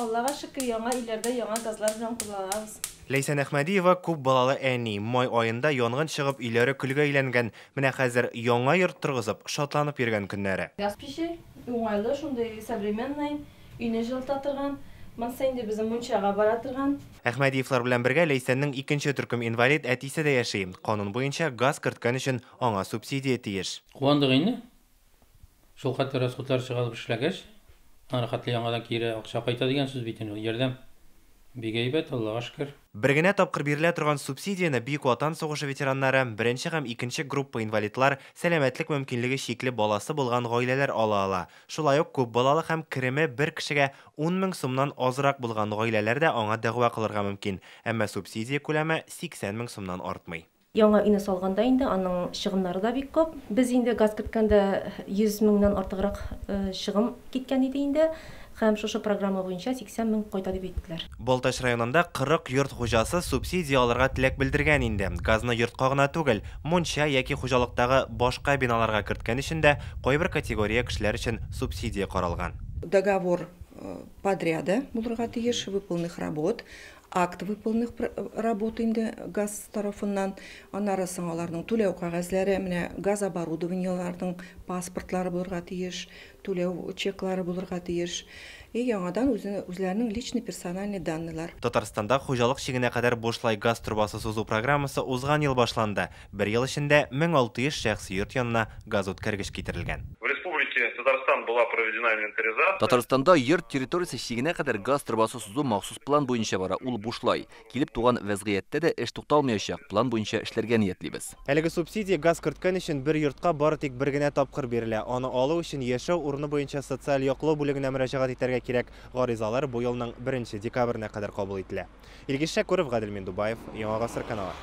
Аллага шөкер, яңа өйләрдә яңа газлар белән кулланабыз. Ләйсән Әхмәдиева күп балалы әни. Май аенда янгын чыгып, өйләре көлгә әйләнгән. Менә хәзер яңа йорт торгызып, шатланып йөргән көннәре. Газ пиче уңайлы, шундый современный, өйне җылыта торган. Монысы инде безнең мунчага бара торган. Әхмәдиевлар белән бергә Ләйсәннең икенче төркем инвалид әтисе дә яши. Канун буенча газ керткән өчен аңа субсидия тиеш. Куандык инде. Шул хәтле расходлар чыгарып эшләгәч, аны хәтле яңадан кире акча кайта дигән сүз бит инде ул. Ярдәм бик әйбәт, Аллага шөкер. Бер генә тапкыр бирелә торган субсидияне Бөек Ватан сугышы ветераннары, беренче һәм икенче группа инвалидлар, сәламәтлек мөмкинлеге чикле баласы булган гаиләләр ала ала. Шулай ук күп балалы һәм кереме бер кешегә 10 мең сумнан азрак булган гаиләләр дә аңа дәгъва кылырга мөмкин. Әмма субсидия күләме 80 мең сумнан артмый. Яңа өйне салганда инде аның чыгымнары да бик күп. Без инде газ керткәндә 100 меңнән артыграк чыгым киткән иде инде. Һәм шушы программа буенча 80 мең кайта дип әйттеләр. Балтач районында 40 йорт хуҗасы субсидия алырга теләк белдергән инде. Газны йортка гына түгел, мунча яки хуҗалыктагы башка биналарга керткән өчен дә кайбер категория кешеләр өчен субсидия каралган. Договор подряда булырга тиеш, выполненных работ, акт выполненных работ инде газ тарафыннан, аннары соң аларның түләү кәгазьләре, менә газ оборудованиеларның паспортлары булырга тиеш, түләү чеклары булырга тиеш. И яңадан үзләренең личный персональный данныйлар. Татарстанда хуҗалык чигенә кадәр бушлай газ торбасы сузу программасы узган ел башланды. Бер ел эчендә 1600 шәхси йорт янына газ үткәргеч китерелгән. В республике Татарстан была проведена инвентаризация. Татарстанда йорт территориясе чигенә кадәр газ торбасы сузу махсус план буенча бара. Ул бушлай. Килеп туган вәзгыятьтә дә эш тукталмаячак. План буенча эшләргә ниятлибез. Әлеге субсидия газ керткән өчен бер йортка бары тик бер генә тапкыр бирелә. Аны алу өчен яшәү урыны буенча социаль яклау бүлегенә мөрәҗәгать итәргә кирәк. Гаризалар бу елның 1 декабренә кадәр кабул ителә. Илгиз Шәкүров, Гадел Миндубаев, Яңа Гасыр каналы.